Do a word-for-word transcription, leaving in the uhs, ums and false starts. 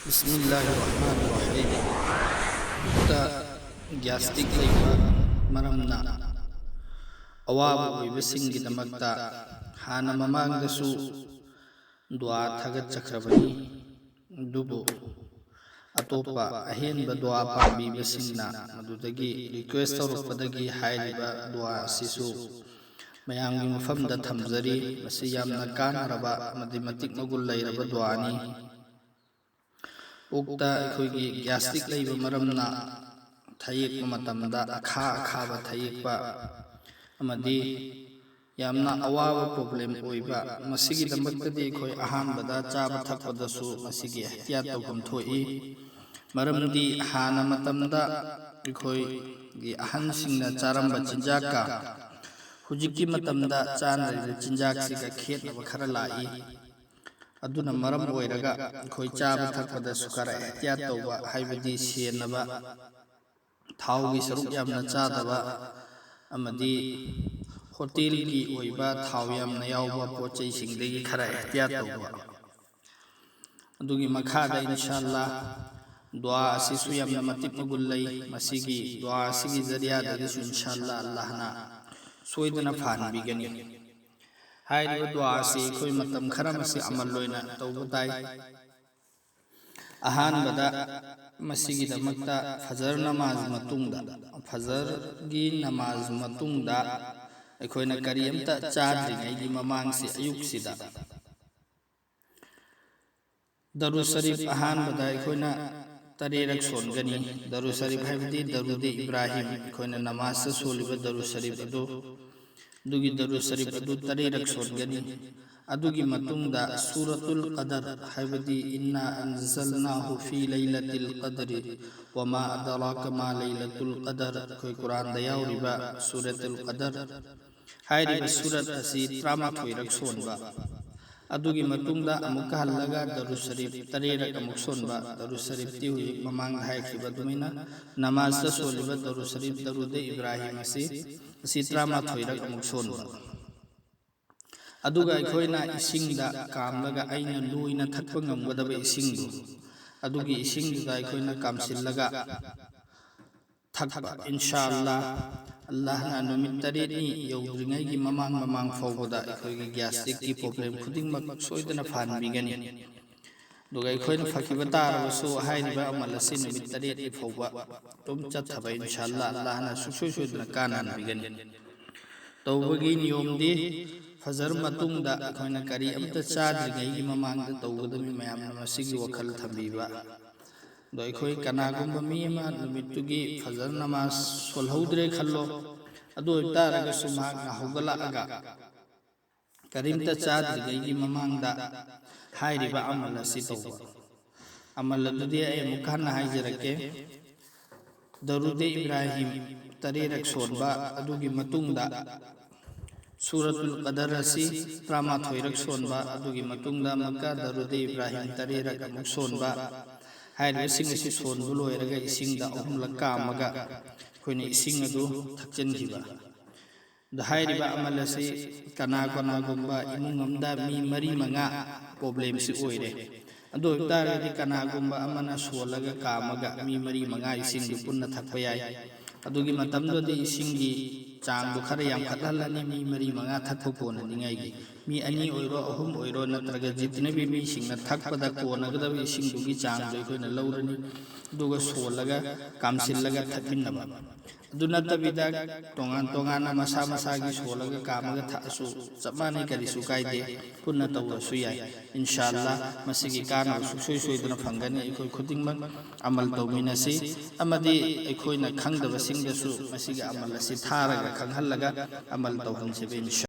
ꯕꯤꯁꯃꯤꯜꯂꯥꯍꯤꯔ ꯔꯍꯃꯥꯅꯤꯔ ꯔꯍꯤꯝ꯫ ꯄꯨꯛꯇ ꯒ꯭ꯌꯥꯁꯇꯤꯛ ꯂꯩꯕ ꯃꯔꯝꯅ ꯑꯋꯥꯕ ꯑꯣꯏꯕꯁꯤꯡꯒꯤꯗꯃꯛꯇ ꯍꯥꯟꯅ ꯃꯃꯥꯡꯗꯁꯨ ꯗꯨꯋꯥ ꯊꯥꯒꯠꯆꯈ꯭ꯔꯕꯅꯤ꯫ ꯑꯗꯨꯕꯨ ꯑꯇꯣꯞꯄ ꯑꯍꯦꯟꯕ ꯗꯨꯋꯥ ꯄꯥꯝꯕꯤꯕꯁꯤꯡꯅ ꯃꯗꯨꯗꯒꯤ ꯔꯤꯀ꯭ꯋꯦꯁ ꯇꯧꯔꯛꯄꯗꯒꯤ ꯍꯥꯏꯔꯤꯕ ꯗꯨꯋꯥ ꯑꯁꯤꯁꯨ ꯃꯌꯥꯝꯒꯤ ꯃꯐꯝꯗ ꯊꯝꯖꯔꯤ꯫ ꯃꯁꯤ ꯌꯥꯝꯅ ꯀꯥꯟꯅꯔꯕ ꯑꯃꯗꯤ ꯃꯇꯤꯛ ꯃꯒꯨꯟ ꯂꯩꯔꯕ ꯗꯨꯋꯥꯅꯤ꯫ ꯄꯨꯛꯇ ꯑꯩꯈꯣꯏꯒꯤ ꯒ꯭ꯌꯥꯁꯇꯤꯛ ꯂꯩꯕ ꯃꯔꯝꯅ ꯊꯌꯦꯛꯄ ꯃꯇꯝꯗ ꯑꯈꯥ ꯑꯈꯥꯕ ꯊꯌꯦꯛꯄ ꯑꯃꯗꯤ ꯌꯥꯝꯅ ꯑꯋꯥꯕ ꯄ꯭ꯔꯣꯕ꯭ꯂꯦꯝ ꯑꯣꯏꯕ, ꯃꯁꯤꯒꯤꯗꯃꯛꯇꯗꯤ ꯑꯩꯈꯣꯏ ꯑꯍꯥꯟꯕꯗ ꯆꯥꯕ ꯊꯛꯄꯗꯁꯨ ꯃꯁꯤꯒꯤ ꯑꯦꯍꯇꯤꯌꯥꯠ ꯇꯧꯐꯝ ꯊꯣꯛꯏ꯫ ꯃꯔꯝꯗꯤ ꯍꯥꯟꯅ ꯃꯇꯝꯗ ꯑꯩꯈꯣꯏꯒꯤ ꯑꯍꯟꯁꯤꯡꯅ ꯆꯥꯔꯝꯕ ꯆꯤꯟꯖꯥꯛꯀ ꯍꯧꯖꯤꯛꯀꯤ ꯃꯇꯝꯗ ꯆꯥꯅꯔꯤꯕ ꯆꯤꯟꯖꯥꯛꯁꯤꯒ ꯈꯦꯠꯅꯕ ꯈꯔ ꯂꯥꯛꯏ꯫ ꯑꯗꯨꯅ ꯃꯔꯝ ꯑꯣꯏꯔꯒ ꯑꯩꯈꯣꯏ ꯆꯥꯕ ꯊꯛꯄꯗꯁꯨ ꯈꯔ ꯑꯦꯍꯇꯤꯌꯥꯠ ꯇꯧꯕ, ꯍꯥꯏꯕꯗꯤ ꯁꯦꯟꯅꯕ, ꯊꯥꯎꯒꯤ ꯁꯔꯨꯛ ꯌꯥꯝꯅ ꯆꯥꯗꯕ ꯑꯃꯗꯤ ꯍꯣꯇꯦꯜꯒꯤ ꯑꯣꯏꯕ ꯊꯥꯎ ꯌꯥꯝꯅ ꯌꯥꯎꯕ ꯄꯣꯠ ꯆꯩꯁꯤꯡꯗꯒꯤ ꯈꯔ ꯑꯦꯍꯇꯤꯌꯥꯠ ꯇꯧꯕ꯫ ꯑꯗꯨꯒꯤ ꯃꯈꯥꯗ ꯏꯟꯁꯥ ꯑꯜꯂꯥ ꯗꯨꯋꯥ ꯑꯁꯤꯁꯨ ꯌꯥꯝꯅ ꯃꯇꯤꯛ ꯃꯒꯨꯟ ꯂꯩ꯫ ꯃꯁꯤꯒꯤ ꯗꯨꯋꯥ ꯑꯁꯤꯒꯤ ꯖꯔꯤꯌꯥꯗꯒꯤꯁꯨ ꯏꯟꯁꯥ ꯑꯜꯂꯥ ꯑꯜꯂꯥꯍꯅ ꯁꯣꯏꯗꯅ ꯐꯍꯟꯕꯤꯒꯅꯤ꯫ ꯍꯥꯏꯔꯤꯕ ꯗꯨꯋꯥ ꯑꯁꯤ ꯑꯩꯈꯣꯏ ꯃꯇꯝ ꯈꯔ ꯃꯁꯤ ꯑꯃꯜ ꯑꯣꯏꯅ ꯇꯧꯕ ꯇꯥꯏ꯫ ꯑꯍꯥꯟꯕꯗ ꯃꯁꯤꯒꯤꯗꯃꯛꯇ ꯐꯖꯔ ꯅꯃꯥꯖ ꯃꯇꯨꯡꯗ, ꯐꯖꯔꯒꯤ ꯅꯃꯥꯖ ꯃꯇꯨꯡꯗ ꯑꯩꯈꯣꯏꯅ ꯀꯔꯤꯝꯇ ꯆꯥꯗ꯭ꯔꯤꯉꯩꯒꯤ ꯃꯃꯥꯡꯁꯤ, ꯑꯌꯨꯛꯁꯤꯗ ꯗꯔꯨ ꯁꯔꯤꯐ ꯑꯍꯥꯟꯕꯗ ꯑꯩꯈꯣꯏꯅ ꯇꯔꯦꯠꯔꯛ ꯁꯣꯟꯒꯅꯤ꯫ ꯗꯔꯨ ꯁꯔꯤꯐ ꯍꯥꯏꯕꯗꯤ ꯗꯔꯨꯗ ꯏꯕ꯭ꯔꯥꯍꯤꯝ, ꯑꯩꯈꯣꯏꯅ ꯅꯃꯥꯖꯇ ꯁꯣꯜꯂꯤꯕ ꯗꯔꯨ ꯁꯔꯤꯐ ꯑꯗꯨ, ꯑꯗꯨꯒꯤ ꯗꯔꯨ ꯁꯔꯤꯐ ꯑꯗꯨ ꯇꯔꯦꯠꯔꯛ ꯁꯣꯟꯒꯅꯤ꯫ ꯑꯗꯨꯒꯤ ꯃꯇꯨꯡꯗ ꯁꯨꯔꯇꯨꯜ ꯀꯗꯔ ꯍꯥꯏꯕꯗꯤ ꯏꯟꯅꯥ ꯑꯟꯖꯜꯅꯥꯍꯨ ꯐꯤ ꯂꯩꯂꯇꯤꯜ ꯀꯗꯔꯤ ꯋꯃꯥ ꯑꯗꯔꯥꯀ ꯃꯥ ꯂꯩꯂꯇꯨꯜ ꯀꯗꯔ, ꯑꯩꯈꯣꯏ ꯀꯨꯔꯥꯟꯗ ꯌꯥꯎꯔꯤꯕ ꯁꯨꯔꯇꯨꯜ ꯀꯗꯔ ꯍꯥꯏꯔꯤꯕ ꯁꯨꯔꯠ ꯑꯁꯤ ꯇꯔꯥꯃꯥꯊꯣꯏꯔꯛ ꯁꯣꯟꯕ, ꯑꯗꯨꯒꯤ ꯃꯇꯨꯡꯗ ꯑꯃꯨꯛꯀ ꯍꯜꯂꯒ ꯗꯔꯨ ꯁꯔꯤꯐ ꯇꯔꯦꯠꯔꯛ ꯑꯃꯨꯛ ꯁꯣꯟꯕ꯫ ꯗꯔꯨ ꯁꯔꯤꯐꯇꯤ ꯍꯧꯖꯤꯛ ꯃꯃꯥꯡꯗ ꯍꯥꯏꯈꯤꯕ ꯑꯗꯨꯃꯥꯏꯅ ꯅꯃꯥꯖꯇ ꯁꯣꯜꯂꯤꯕ ꯗꯔꯨ ꯁꯔꯤꯐ ꯗꯔꯨꯗ ꯏꯕ꯭ꯔꯥꯍꯤꯝ ꯑꯁꯤ, ꯑꯁꯤ ꯇꯔꯥꯃꯥꯊꯣꯏꯔꯛ ꯑꯃꯨꯛ ꯁꯣꯟꯕ꯫ ꯑꯗꯨꯒ ꯑꯩꯈꯣꯏꯅ ꯏꯁꯤꯡꯗ ꯀꯥꯝꯂꯒ ꯑꯩꯅ ꯂꯣꯏꯅ ꯊꯛꯄ ꯉꯝꯒꯗꯕ ꯏꯁꯤꯡꯗꯨ, ꯑꯗꯨꯒꯤ ꯏꯁꯤꯡꯗꯨꯗ ꯑꯩꯈꯣꯏꯅ ꯀꯥꯝꯁꯤꯜꯂꯒ ꯊꯛꯄ, ꯏꯟꯁꯥ ꯑꯜꯂꯥ꯫ ꯑꯜꯂꯥꯍꯅ ꯅꯨꯃꯤꯠ ꯇꯔꯦꯠꯅꯤ ꯌꯧꯗ꯭ꯔꯤꯉꯩꯒꯤ ꯃꯃꯥꯡ ꯃꯃꯥꯡ ꯐꯥꯎꯕꯗ ꯑꯩꯈꯣꯏꯒꯤ ꯒ꯭ꯌꯥꯁꯇ꯭ꯔꯤꯛꯀꯤ ꯄ꯭ꯔꯣꯕ꯭ꯂꯦꯝ ꯈꯨꯗꯤꯡꯃꯛ ꯁꯣꯏꯗꯅ ꯐꯍꯟꯕꯤꯒꯅꯤ꯫ ꯑꯗꯨꯒ ꯑꯩꯈꯣꯏꯅ ꯐꯈꯤꯕ ꯇꯥꯔꯕꯁꯨ, ꯍꯥꯏꯔꯤꯕ ꯑꯃꯜ ꯑꯁꯤ ꯅꯨꯃꯤꯠ ꯇꯔꯦꯠꯅꯤ ꯐꯥꯎꯕ ꯑꯗꯨꯝ ꯆꯠꯊꯕ, ꯏꯟꯁꯥ ꯑꯜꯂꯥ, ꯑꯜꯂꯥꯍꯅ ꯁꯨꯡꯁꯣꯏ ꯁꯣꯏꯗꯅ ꯀꯥꯟꯅꯍꯟꯕꯤꯒꯅꯤ꯫ ꯇꯧꯕꯒꯤ ꯅꯤꯌꯣꯝꯗꯤ ꯐꯖꯔ ꯃꯇꯨꯡꯗ ꯑꯩꯈꯣꯏꯅ ꯀꯔꯤ ꯑꯃꯠꯇ ꯆꯥꯗ꯭ꯔꯤꯉꯩꯒꯤ ꯃꯃꯥꯡꯗ ꯇꯧꯒꯗꯕꯅꯤ꯫ ꯃꯌꯥꯝꯅ ꯃꯁꯤꯒꯤ ꯋꯥꯈꯜ ꯊꯝꯕꯤꯕ꯫ ꯑꯗꯣ ꯑꯩꯈꯣꯏ ꯀꯅꯥꯒꯨꯝꯕ ꯃꯤ ꯑꯃ ꯅꯨꯃꯤꯠꯇꯨꯒꯤ ꯐꯖꯔ ꯅꯃꯥꯖ ꯁꯣꯜꯍꯧꯗ꯭ꯔꯦ ꯈꯜꯂꯣ, ꯑꯗꯨ ꯑꯣꯏꯕ ꯇꯥꯔꯒꯁꯨ ꯃꯍꯥꯛꯅ ꯍꯧꯒꯠꯂꯛꯑꯒ ꯀꯔꯤꯝꯇ ꯆꯥꯗ꯭ꯔꯤꯉꯩꯒꯤ ꯃꯃꯥꯡꯗ ꯍꯥꯏꯔꯤꯕ ꯑꯃꯜ ꯑꯁꯤ ꯇꯧꯕ꯫ ꯑꯃꯜ ꯑꯗꯨꯗꯤ ꯑꯩ ꯑꯃꯨꯛ ꯍꯟꯅ ꯍꯥꯏꯖꯔꯛꯀꯦ꯫ ꯗꯔꯨꯗꯦ ꯏꯕ꯭ꯔꯥꯍꯤꯝ ꯇꯔꯦꯠꯔꯛ ꯁꯣꯟꯕ, ꯑꯗꯨꯒꯤ ꯃꯇꯨꯡꯗ ꯁꯨꯔꯇꯨꯜ ꯀꯗꯔ ꯑꯁꯤ ꯇꯔꯥꯃꯥꯊꯣꯏꯔꯛ ꯁꯣꯟꯕ, ꯑꯗꯨꯒꯤ ꯃꯇꯨꯡꯗ ꯑꯃꯨꯛꯀ ꯗꯔꯨꯗꯦ ꯏꯕ꯭ꯔꯥꯍꯤꯝ ꯇꯔꯦꯠꯔꯛ ꯑꯃꯨꯛ ꯁꯣꯟꯕ꯫ ꯍꯥꯏꯔꯤꯕꯁꯤꯡ ꯑꯁꯤ ꯁꯣꯟꯕ ꯂꯣꯏꯔꯒ ꯏꯁꯤꯡꯗ ꯑꯍꯨꯝꯂꯛ ꯀꯥꯝꯃꯒ ꯑꯩꯈꯣꯏꯅ ꯏꯁꯤꯡ ꯑꯗꯨ ꯊꯛꯆꯤꯟꯈꯤꯕ꯫ ꯑꯗꯣ ꯍꯥꯏꯔꯤꯕ ꯑꯃꯜ ꯑꯁꯤ ꯀꯅꯥ ꯀꯅꯥꯒꯨꯝꯕ ꯏꯃꯨꯡ ꯑꯃꯗ ꯃꯤ ꯃꯔꯤ ꯃꯉꯥ ꯄ꯭ꯔꯣꯕ꯭ꯂꯦꯝꯁꯤ ꯑꯣꯏꯔꯦ꯫ ꯑꯗꯨ ꯑꯣꯏꯕ ꯇꯥꯔꯒꯗꯤ ꯀꯅꯥꯒꯨꯝꯕ ꯑꯃꯅ ꯁꯣꯜꯂꯒ ꯀꯥꯝꯃꯒ ꯃꯤ ꯃꯔꯤ ꯃꯉꯥ ꯏꯁꯤꯡꯗꯨ ꯄꯨꯟꯅ ꯊꯛꯄ ꯌꯥꯏ꯫ ꯑꯗꯨꯒꯤ ꯃꯇꯝꯗꯨꯗꯤ ꯏꯁꯤꯡꯒꯤ ꯆꯥꯡꯗꯨ ꯈꯔ ꯌꯥꯝꯈꯠꯍꯜꯂꯅꯤ, ꯃꯤ ꯃꯔꯤ ꯃꯉꯥ ꯊꯛꯄ ꯀꯣꯟꯅꯅꯤꯡꯉꯥꯏꯒꯤ꯫ ꯃꯤ ꯑꯅꯤ ꯑꯣꯏꯔꯣ, ꯑꯍꯨꯝ ꯑꯣꯏꯔꯣ, ꯅꯠꯇ꯭ꯔꯒ ꯖꯤꯇꯅꯕꯤ ꯃꯤꯁꯤꯡꯅ ꯊꯛꯄꯗ ꯀꯣꯟꯅꯒꯗꯕ ꯏꯁꯤꯡꯗꯨꯒꯤ ꯆꯥꯡꯗꯨ ꯑꯩꯈꯣꯏꯅ ꯂꯧꯔꯅꯤ, ꯑꯗꯨꯒ ꯁꯣꯜꯂꯒ ꯀꯥꯝꯁꯤꯜꯂꯒ ꯊꯛꯃꯤꯟꯅꯕ꯫ ꯑꯗꯨ ꯅꯠꯇꯕꯤꯗ ꯇꯣꯉꯥꯟ ꯇꯣꯉꯥꯟꯅ ꯃꯁꯥ ꯃꯁꯥꯒꯤ ꯁꯣꯜꯂꯒ ꯀꯥꯝꯃꯒ ꯊꯛꯑꯁꯨ ꯆꯞ ꯃꯥꯟꯅꯩ, ꯀꯔꯤꯁꯨ ꯀꯥꯏꯗꯦ, ꯄꯨꯟꯅ ꯇꯧꯔꯁꯨ ꯌꯥꯏ꯫ ꯏꯟꯁꯥ ꯑꯜꯂꯥ, ꯃꯁꯤꯒꯤ ꯀꯥꯟꯅꯕ ꯁꯨꯡꯁꯣꯏ ꯁꯣꯏꯗꯅ ꯐꯪꯒꯅꯤ꯫ ꯑꯩꯈꯣꯏ ꯈꯨꯗꯤꯡꯃꯛ ꯑꯃꯜ ꯇꯧꯃꯤꯟꯅꯁꯤ ꯑꯃꯗꯤ ꯑꯩꯈꯣꯏꯅ ꯈꯪꯗꯕꯁꯤꯡꯗꯁꯨ ꯃꯁꯤꯒꯤ ꯑꯃꯜ ꯑꯁꯤ ꯊꯥꯔꯒ ꯈꯪꯍꯜꯂꯒ ꯑꯃꯜ ꯇꯧꯍꯟꯁꯦꯕ, ꯏꯟꯁꯥ